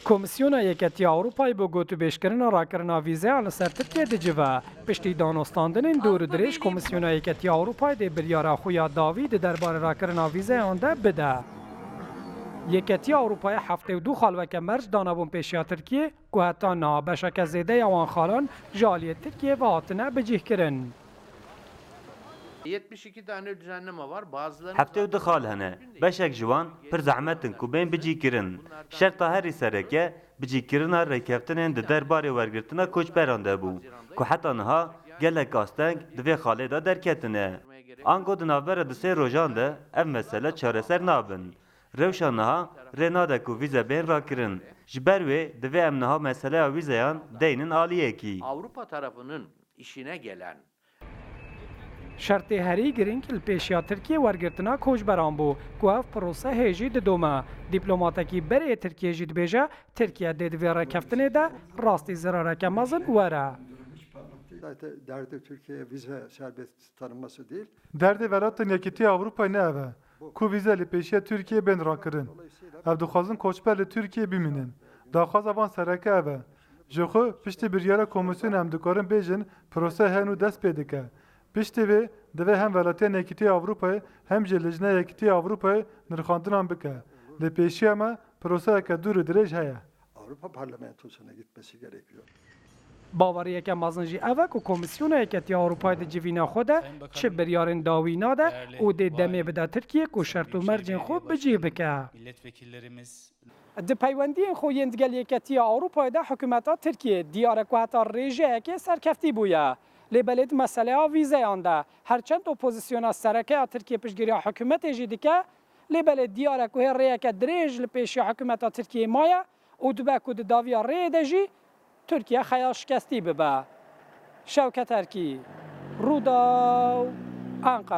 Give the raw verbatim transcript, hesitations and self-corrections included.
Komîsyona Yeketiya Ewropayê bo gotûbêjkirina rakirina vîzeyan li ser Tirkiye dicive. Piştî danûstandinên dûr û dirêj, Komîsyona Yeketiya Ewropayê dê biryara xwe ya dawî di derbarê rakirina vîzeyan de bide. Yeketiya Ewropayê heftê û du xal weke merc danabûn pêşiya Tirkiyê, ku heta niha beşeke zêde ya wan xalan ji aliyê Tirkiyê ve hatine bicîhkirin. Heftê û du xal hene. Beşek ji wan pir zehmet in ku bên bicîkirin. Şerta herî sereke bicîkirina rêkeftinên di derbarê wergirtina koçberan de bû, ku heta niha gelek asteng di vê xalê de derketine. Ango di navbera du sê rojan de ev mesele çareser nabin. Rewşa niha rê nade ku vîze bên rakirin. Ji ber wê divê em niha meseleya vîzeyan deynin aliyekî. Avrupa tarafının işine gelen Şertê herî girîng li pêşiya Tirkiyê wergirtina koçberan bû, ku ev pirose hê jî didome. Dîplomatekî berê yê Tirkiyê jî dibêje, Tirkiye dê di vê rêkeftinê de rastî zirareke mezin were. Zaten derdi Türkiye'ye vize serbest tanınması değil. Derdê Welatên Yekîtiya Ewropayê ne ev e, ku vîze li pêşiya Tirkiyê bên rakirin. Ev dixwazin koçber li Tirkiyê bimînin. Daxwaza van sereke ev e. Ji xwe piştî biryara komîsyonê em dikarin bêjin prose hene û dest pê dike. Piştî vê divê hem Welatiyên Yekîtiya Ewropayê hem jî Lijneya Yekîtiya Ewropayê nirxandinan bike. Lê pêşiya me proseyeke dûr û dirêj heye. Avrupa Parlamentosu'na gitmesi gerekiyor. Baweriyeke mezin jî ev e ku Komîsyona Yeketiya Ewropayê di civîna xwe de çi biryarên dawî nade û dê demê bide Tirkiyê ku şert û mercên xwe bi cih bike. Di peywendiyên xwe yên digel Yeketiya Ewropayê de hikûmeta Tirkiyê diyar e ku heta rêjeyekê serkeftî bûye. Lê belê di meseleya vîzeyan de her çend opozisyona sereke ya Tirkiyê piştgiriya hikûmetê jî dike, lê belê diyar e ku hê rêyeke dirêj li pêşiya hikûmeta Tirkiyê maye û dibe ku di dawiya rêyê de jî Tirkiye xeya şikestî bibe. Şewket Erkî, Rûdaw, Enqere.